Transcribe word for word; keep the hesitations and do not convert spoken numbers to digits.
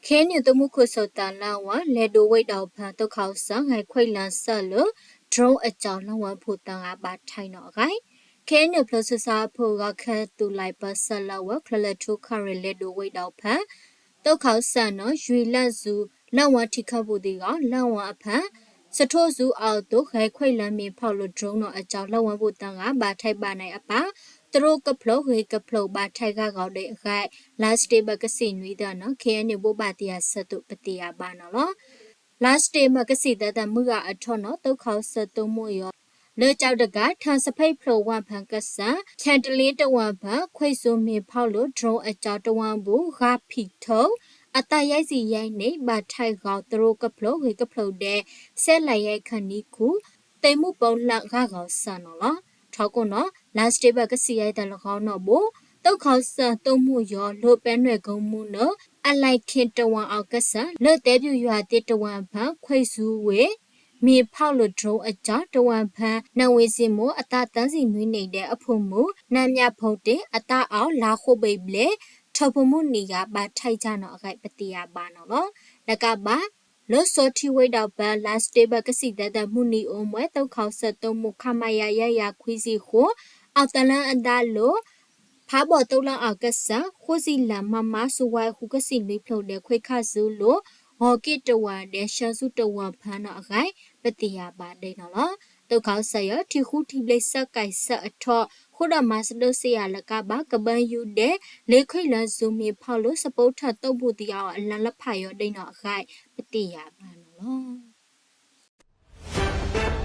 KNU သုးမုၢ်ခုၣ်စိသးလဝ် လဲၤဒိဝ့ၢ်ဒီးဖဲ သုးခီစၢ် ဂဲၤခွဲးလၢစၢ်လၢ drone အကၠီ လဝ်ဖိသၢဂၤဘၣ်ထဲးနီၣ်အဂဲၢ် KNU ဖျိးဆူစၢ်အဖီလာ် ခဲသူးလၢ်ပၢၢ်ဆၢလဝ် ချၢၣ်လၢထူခရံာ် လဲၤဒိဝ့ၢ်ဒီးဖဲ သုးခီစၢ်နီၣ် ယွံလၢ်စူၤ လဝ်ထံးခါပူၤသ့ၣ်ဂီၢ် လဝ်အဖဲ စထိၣ်စူၤအသိး ဂဲၤခွဲးလၢမ့ၣ်ဖီၣ်လိာ် drone နီၣ်အကၠီ လဝ်ဖိသၢဂၤ ဘၣ်ထဲးဘၣ်နဲအပၢ် တရူးကဖျိးဂ့ၤကဖျိး ဘၣ်ထဲးဂၤဂီၤဒဲးအဂဲၢ် လါစတ့ဘၢၣ်ကသံၣ်နွံသၢနီၣ် KNU ဘိးဘၣ်သ့ၣ်ယၤဆၢသိး ပသ့ၣ်ယၤဘၣ်နီၣ်လီၤ. လါစတ့ဘၢၣ်ကသံၣ်သၢသၢ မုၢ်ဂီၤအထီၣ်နီၣ် သုးခီစၢ်သုးမုၢ်ယီၤ လၢကၠီတကး ထၢၣ်စဖံးဖျိးဝၣ်ဖၢကစၢ် ခဲတလ့တဝၣ်ဖဲ ခွဲးစူၤမ့ၣ်ဖီၣ်လိာ် drone အကၠီတဝၣ်အပူၤ ဂၤဖံးထိး အသးယဲၢ်ဆံယဲၢ်နံၣ် ဘၣ်ထဲးဂီၤ တရူးကဖျိးဂ့ၤကဖျိးဒဲး စဲးလးယဲၢ်ခါနံၣ်ခူ သ့ၣ်မူပိလၢ်ဂၤဂီၤစၢ်နီၣ်လီၤ. ထီခိၣ်နီၣ် လါစတ့ဘၢၣ်ကသံၣ်ယဲၢ်သၢလၢဂီၢ်နီၣ်ဘိ သုးခီစၢ်သုးမုၢ်ယီၤ လိာ်ပဲနွဲၣ်ကိမူနီၣ် အလဲၤခ့တဝၣ်အကစၢ် လၢသဲပူၤယွၤသ့ၣ်တဝၣ်ဖဲ ခွဲးစူၤဝ့ၢ် မ့ၣ်ဖီၣ်လိာ် drone အကၠီတဝၣ်ဖဲ နၢ်ဝ့စံမိၢ် အသးသၢဆံနွံနံၣ်ဒဲးအဖိမုၣ် နၢ်မၠၣ်ဖိတ့ၢ် အသးအီၣ် လါဃိးဘ့ၣ်ဘျဲၣ် ထၢၣ်ဖိမုၣ်နံၣ်ဂၤ ဘၣ်ထဲးကၠီနီၣ်အဂဲၢ် ပသ့ၣ်ယၤဘၣ်နီၣ်လီၤ. လၢကဘၣ် လၢစိာ်ထံဝ့ၢ်ဒီးဖဲ လါစတ့ဘၢၣ်ကသံၣ်သၢသၢ မုၢ်နံၤအိၣ်မှဲ သုးခီစၢ်သုးမုၢ် ခမရ ယဲၢ်ယဲၢ်ခွံဆံဃိး အီၣ်သလၢအဒါလိာ် ဖးဘီၣ်သိလၢအကစၢ် ဃိးဆံလၢမမ စူဝဲဃုကသံၣ်နွံဖျိး ဒဲးခွဲးခါစူၤလိာ် ဂီၤက့တဝၣ်ဒဲး ဆှၢစူၤတဝၣ်ဖၢနီၣ်အဂဲၢ် ပသ့ၣ်ယၤဘၣ်ဒဲးနီၣ်လီၤ. သုးခီစၢ်ယီၤ ထံဃူထံဘျ့ စၢကဲးစၢအထီၣ် ဃုာ်ဒီးမၤစၢၤဒိးစ့ယၤလၢကဘၣ် ကဘၢယူၤဒဲး လဲၤခွဲးလၢစူၤမ့ၣ်ဖီၣ်လိာ် စပိးထၢၣ်သိၣ်ဘူၣ်သံအီၤ အလါလၢဖးယီၤဒဲးနီၣ်အဂဲၢ် ပသ့ၣ်ယၤဘၣ်နီၣ်လီၤ.